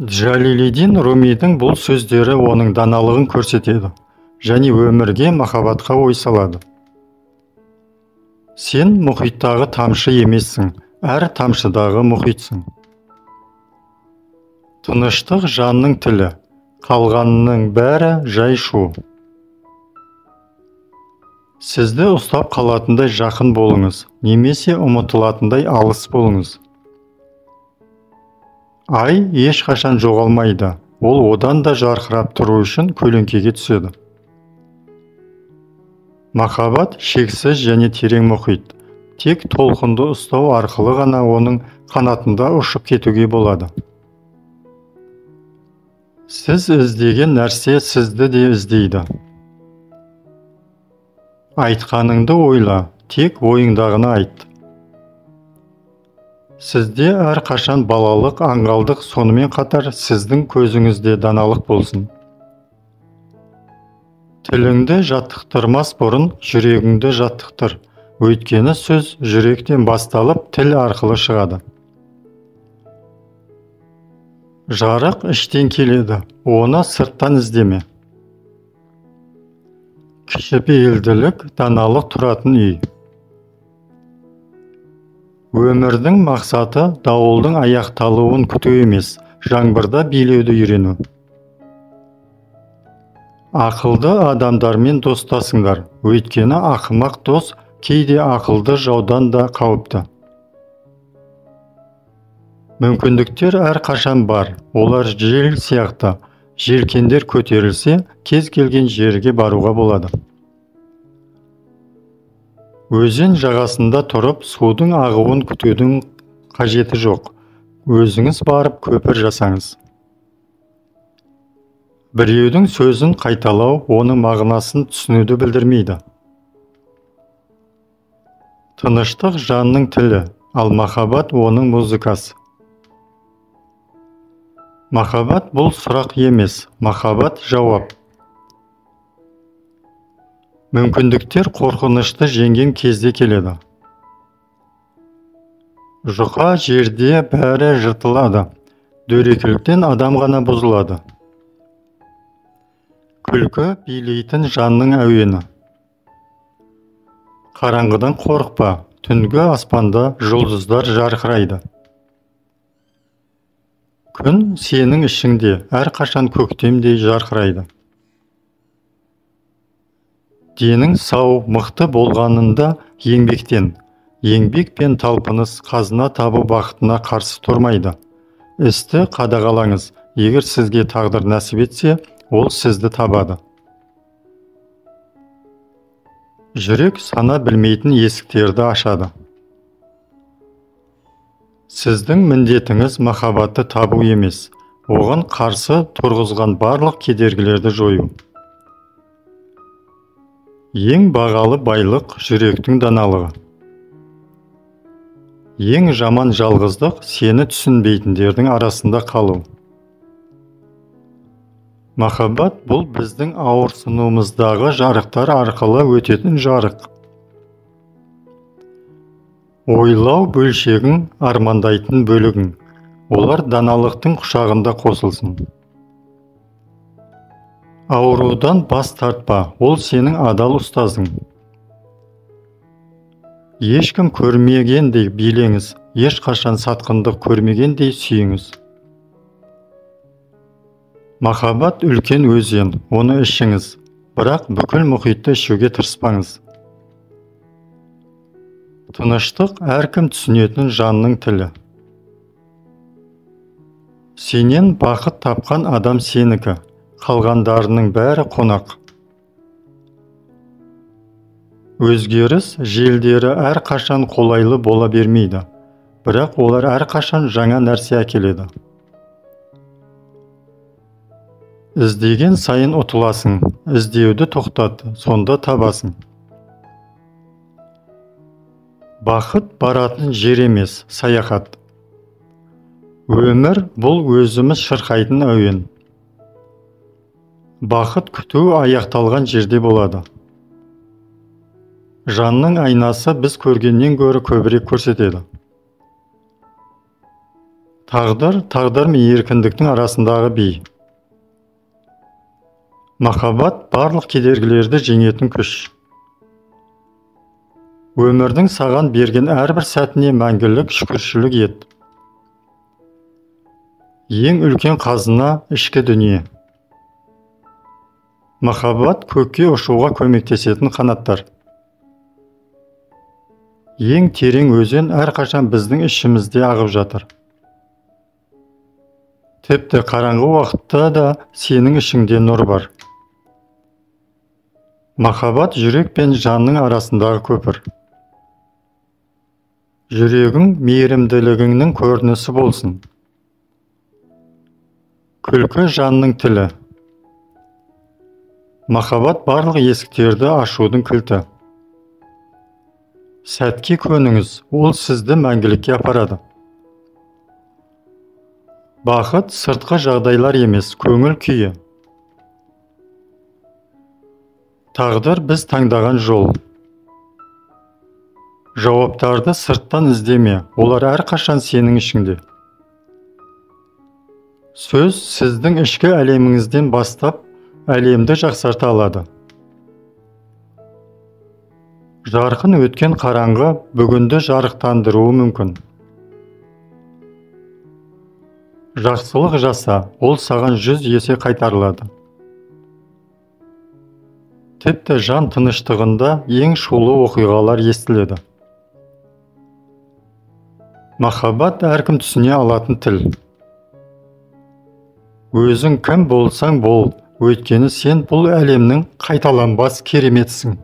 Джалилидин Румидің бұл сөздері оның даналығын көрсетеді және өмірге махаббатқа ой салады. Сен мұхиттағы тамшы емессің, әр тамшыдағы мұхитсың. Тыныштық жанның тілі, қалғанының бәрі жай шу. Сізді ұстап қалатындай жақын болыңыз, немесе ұмытылатындай алыс болыңыз. Ай ешқашан жоғалмайды, ол одан да жарқырап тұру үшін көлеңкеге түседі. Махаббат шексіз және терең мұхит. Тек толқынды ұстау арқылы ғана оның қанатында ұшып кетуге болады. Сіз іздеген нәрсе сізді де іздейді. Айтқаныңды ойла, тек ойыңдағыны айт. Сізде әрқашан балалық, аңғалдық, сонымен қатар сіздің көзіңізде даналық болсын. Тіліңді жаттықтырмас бұрын жүрегіңді жаттықтыр, өйткені сөз жүректен басталып, тіл арқылы шығады. Жарық іштен келеді, оны сырттан іздеме. Кішіпейілділік даналық тұратын үй. Өмірдің мақсаты дауылдың аяқталуын күту емес, жаңбырда билеуді үйрену. Ақылды адамдармен достасыңдар, өйткені ақымақ дос кейде ақылды жаудан да қауіпті. Мүмкіндіктер әрқашан бар, олар жел сияқты. Желкендер көтерілсе, кез келген жерге баруға болады. Өзен жағасында тұрып, судың ағуын күтудің қажеті жоқ. Өзіңіз барып көпір жасаңыз. Біреудің сөзін қайталау, оның мағынасын түсінуді білдірмейді. Тыныштық жанның тілі, ал махаббат оның музыкасы. Махаббат бұл сұрақ емес, махаббат жауап. Мүмкіндіктер қорқынышты жеңген кезде келеді. Жұқа жерде бәрі жыртылады, дөрекіліктен адам ғана бұзылады. Күлкі билейтін жанның әуені. Қараңғыдан қорықпа, түнгі аспанда жұлдыздар жарқырайды. Күн сенің ішіңде әрқашан көктемдей жарқырайды. Денің сау, мықты болғанында еңбектен. Еңбек пен талпыныс қазына табу бақытына қарсы тұрмайды. Істі қадағалаңыз, егер сізге тағдыр нәсіп етсе, ол сізді табады. Жүрек сана білмейтін есіктерді ашады. Сіздің міндетіңіз махаббатты табу емес, оған қарсы тұрғызған барлық кедергілерді жою. Ең бағалы байлық жүректің даналығы. Ең жаман жалғыздық сені түсінбейтіндердің арасында қалу. Махаббат бұл біздің ауырсынуымыздағы жарықтар арқылы өтетін жарық. Ойлау бөлшегің, армандайтын бөлігің. Олар даналықтың құшағында қосылсын. Аурудан бас тартпа, ол сенің адал ұстазың. Ешкім көрмегендей билеңіз, ешқашан сатқындық көрмегендей сүйіңіз. Махаббат үлкен өзен, оны ішіңіз, бірақ бүкіл мұхитты ішуге тырыспаңыз. Тыныштық әркім түсінетін жанның тілі. Сенен бақыт тапқан адам сенікі, қалғандарының бәрі қонақ. Өзгеріс желдері әрқашан қолайлы бола бермейді, бірақ олар әрқашан жаңа нәрсе әкеледі. Іздеген сайын ұтыласың, іздеуді тоқтат, сонда табасың. Бақыт баратын жер емес, саяхат. Өмір бұл өзіміз шырқайтын әуен. Бақыт күту аяқталған жерде болады. Жанның айнасы біз көргеннен гөрі көбірек көрсетеді. Тағдыр, тағдыр мен еркіндіктің арасындағы би. Махаббат барлық кедергілерді жеңетін күш. Өмірдің саған берген әрбір сәтіне мәңгілік шүкіршілік ет. Ең үлкен қазына ішкі дүние. Махаббат көкке ұшуға көмектесетін қанаттар. Ең терең өзен әрқашан біздің ішімізде ағып жатыр. Тіпті қараңғы уақытта да сенің ішіңде нұр бар. Махаббат жүрек пен жанның арасындағы көпір. Жүрегің мейірімділігіңнің көрінісі болсын. Күлкі жанның тілі. Махаббат барлық есіктерді ашудың кілті. Сәтке көніңіз, ол сізді мәңгілікке апарады. Бақыт сыртқы жағдайлар емес, көңіл күйі. Тағдыр біз таңдаған жол. Жауаптарды сырттан іздеме, олар әрқашан сенің ішіңде. Сөз сіздің ішкі әлеміңізден бастап, әлемді жақсарта алады. Жарқын өткен қараңғы бүгінді жарықтандыруы мүмкін. Жақсылық жаса, ол саған 100 есе қайтарылады. Тіпті жан тыныштығында ең шулы оқиғалар естіледі. Махаббат әркім түсіне алатын тіл. Өзің кім болсаң бол, өйткені сен бұл әлемнің қайталанбас кереметісің.